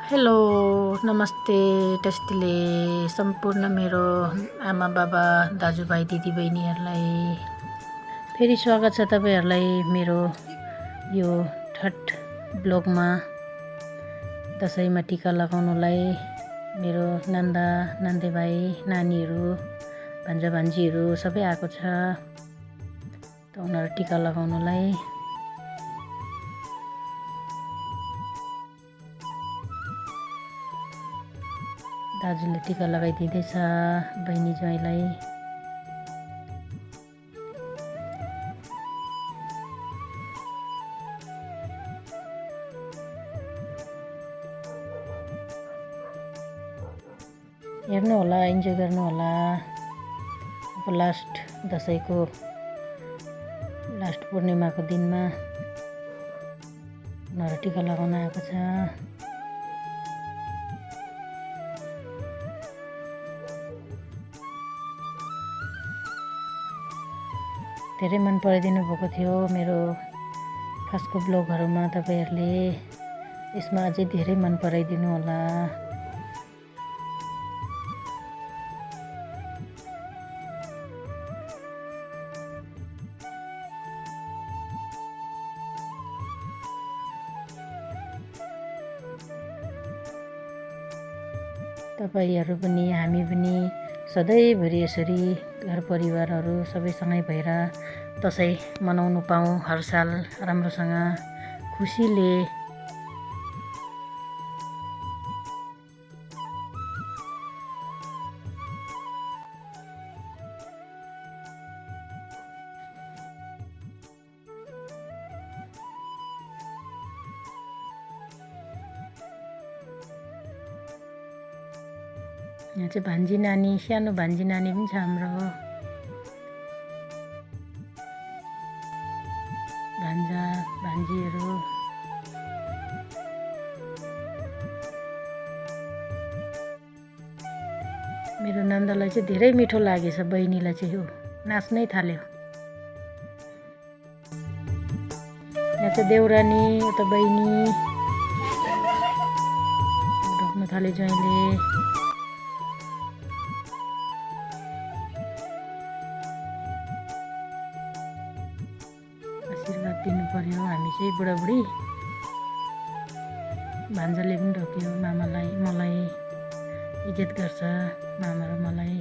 Hello नमस्ते टेस्टीले सम्पूर्ण मेरो आमा बाबा दाजुभाइ दिदीबहिनीहरूलाई फेरि स्वागत छ तपाईहरूलाई मेरो यो थर्ड ब्लगमा। दसैँमा टिका लगाउनुलाई मेरो नान्दा नान्दे भाइ नानीहरू भान्जा भान्जीहरू सबै आएको छ त उनीहरू टिका लगाउनुलाई। दाजुले टिका लगाइदिँदैछ बहिनी ज्वाइँलाई। हेर्नु होला, इन्जोय गर्नु होला। अब लास्ट दसैँको लास्ट पूर्णिमाको दिनमा उनीहरू टिका लगाउन आएको छ। धेरै मन पराइदिनु भएको थियो मेरो फर्स्टको ब्लगहरूमा तपाईहरूले। यसमा अझै धेरै मन पराइदिनु होला। तपाईहरू पनि हामी पनि सधैँभरि यसरी घर परिवारहरू सबैसँगै भएर दसैँ मनाउनु पाऊँ हर साल राम्रोसँग खुसीले। यहाँ चाहिँ भान्जी नानी, सानो भान्जी नानी पनि छ हाम्रो। भान्जा भान्जीहरू मेरो नन्दलाई चाहिँ धेरै मिठो लागेछ। बहिनीलाई चाहिँ हो नाच्नै थाल्यो। यहाँ चाहिँ देउरानी उता बहिनी ढोक्न थाल्यो ज्वाइँले। आशीर्वाद दिनु पर्यो हामी चाहिँ बुढाबुढी। भान्जाले पनि ढोक्यो मामालाई, मलाई इज्जत गर्छ मामा र मलाई।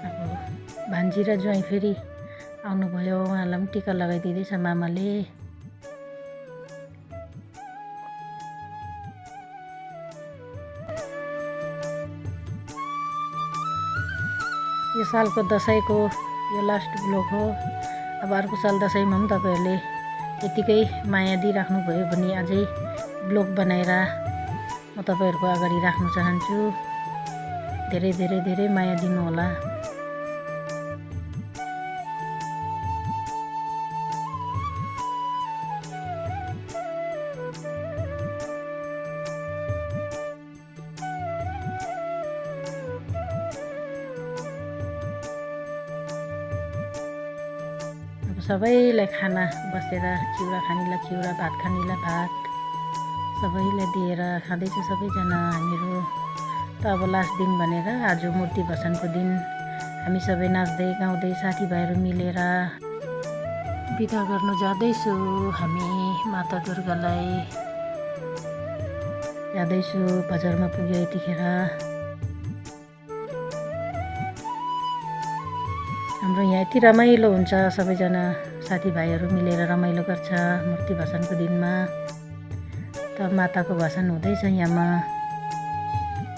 अब भान्जी र ज्वाइँ फेरि आउनुभयो, उहाँलाई पनि टिका लगाइदिँदैछ मामाले। यो सालको दसैँको यो लास्ट ब्लग हो। अब अर्को साल दसैँमा पनि तपाईँहरूले यतिकै माया दिइराख्नुभयो भने अझै ब्लग बनाएर म तपाईँहरूको अगाडि राख्न चाहन्छु। धेरै धेरै धेरै माया दिनु होला। सबैलाई खाना बसेर चिउरा खानेलाई चिउरा, भात खानेलाई भात सबैलाई दिएर खाँदैछ सबैजना हामीहरू। त अब लास्ट दिन भनेर आज मूर्ति भसानको दिन हामी सबै नाच्दै गाउँदै साथीभाइहरू मिलेर बिदा गर्नु जाँदैछु। हामी माता दुर्गालाई जाँदैछु। बजारमा पुग्यो यतिखेर। हाम्रो यहाँ यति रमाइलो हुन्छ, सबैजना साथीभाइहरू मिलेर रमाइलो गर्छ मूर्ति भसानको दिनमा। त माताको भसान हुँदैछ यहाँमा।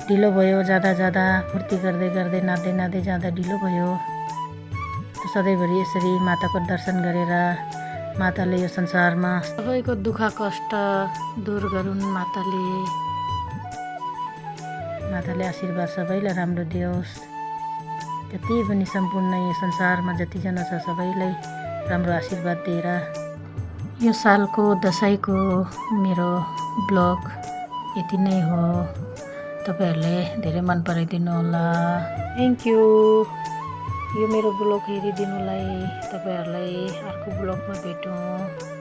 ढिलो भयो जाँदा जाँदा, फुर्ती गर्दै गर्दै नाच्दै नाच्दै जाँदा ढिलो भयो। त सधैँभरि यसरी माताको दर्शन गरेर माताले यो संसारमा सबैको दुःख कष्ट दूर गरून् माताले। माताले आशीर्वाद सबैलाई राम्रो दियोस्। जति पनि सम्पूर्ण यो संसारमा जतिजना छ सबैलाई राम्रो आशीर्वाद दिएर यो सालको दसैँको मेरो ब्लग यति नै हो। तपाईहरूले धेरै मन पराइदिनु होला। थ्याङ्क यू यो मेरो ब्लग हेरिदिनुलाई। तपाईहरूलाई अर्को ब्लगमा भेटौँ।